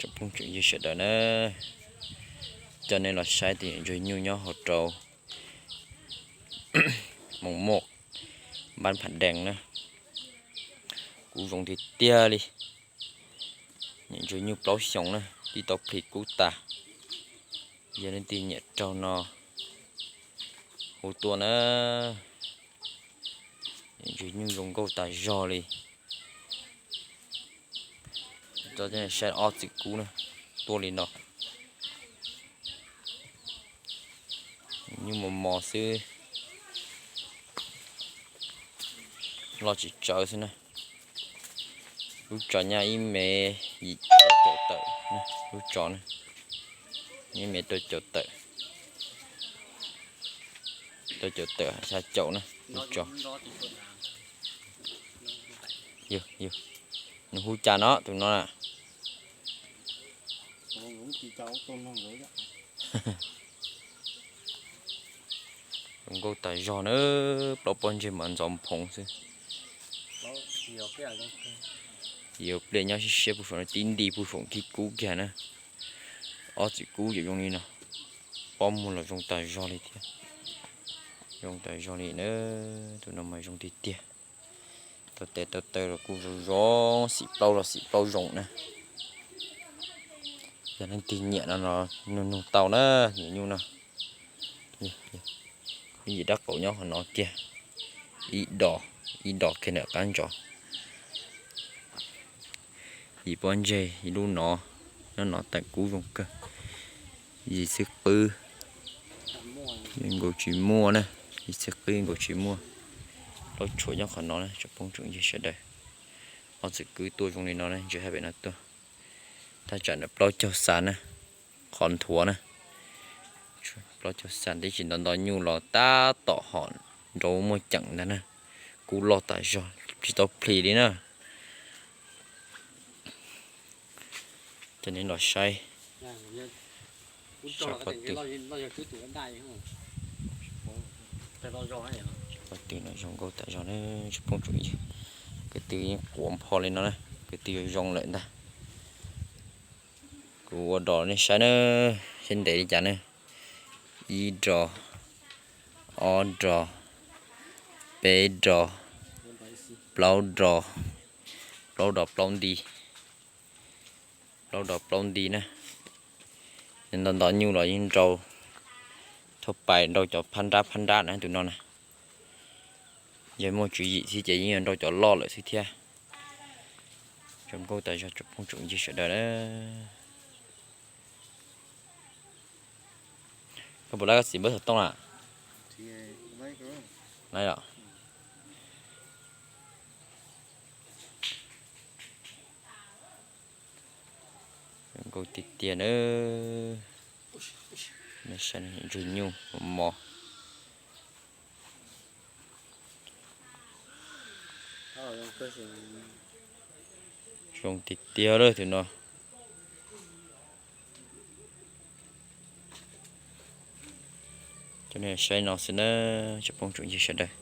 Phooj ywg sawv daws na, coj nej los saib tus niam ntsuag nyuj nyob hauv rau Moos Moj, npab Phav Dees na. Kub zoo tiag tiag li. Niam ntsuag nyuj plaub xyoos na, tib tau plhis kub tas. Yog leej twg nyiam raug no hu tuaj na. Niam ntsuag nyuj zoo nkauj tas zog li. Saib ob txwm kub na, tuaj li no. Nyuj mos mos xwb, loj tsis tsawv xwb na. Lub tsov nyaj ib mev yim rau caum tawm, lub tsov na, ib mev rau caum tawm, rau caum tawm xya caum na lub tsov. Yog, yog, nws hu cas no tus no na? Zoo nkauj tas zog na, plaub pob ntseg mas ntxov phoov xwb. Yuav pliaj nyob siab siab puag saum no, tib nti puag saum khib kub kiag na. Ob txwm kub yuav zoo li no, pob muag los zoo tas zog li thiab. Zoo tas zog li na, tus no mas zoo tiag tiag. Tau tes tau taw los kuj zoo zoo, xim plaub los xim plaub zoo na. Yog leej twg nyiam no los nug nug tau na, nyiam nyuj no. Ib yim dab qaum nyob qhov no kiag, ib dos, ib dos kiag ntawm qab ntsos. Yim pob ntseg ib lub no, nyob no teem kub zoo kawg. Yim xwb qwb, nkaus tsis muaj na, yim xwb qwb nkaus tsis muaj. Plaub tshuam nyob qhov no na tsoom phooj tsoom ywg sawv daws. Ob txwm kwb tuaj zoo li no na, ntsia hais pem no tuaj. Thaj tsam ntawm plaub caug xas na, qhov nthuav na. Plaub caug xas tib tsis nto nto nyuj los tab tom hom nrau muaj ceem ntag na. Kub loj tas zog tsis tau plhis li na. Coj nej los saib. Qhov twg no zoo nkauj tas zog na tsoom phooj tsoom ywg. Qhov twg yeej quav npho li no na, qhov twg yuav zoo lawm ntag. Kuv ua dos nej saib na, seb ntev li cas na. Ib dos, ob dos, peb dos, plaub dos, plaub dos plaub nti, plaub dos plaub nti na. Nto nto nyuj los yeej nrau thauj pais nrau cov phab nrab phab nrab na tus no na. Yog muaj tswv yim xwb ces yeej yuav nrau cov loj lawm xwb thiab. Zoo nkauj tas zog tsoom phooj tsoom ywg sawv daws na. Koj puas laib koj txiv npawb xov tooj na? Laib os. Zoo nkauj tiag tiag na. Ntsuag nyuj mos mos. Zoo tiag tiag lawm tus no. Coj nej saib no xwb na tsoom phooj tsoom ywg sawv daws.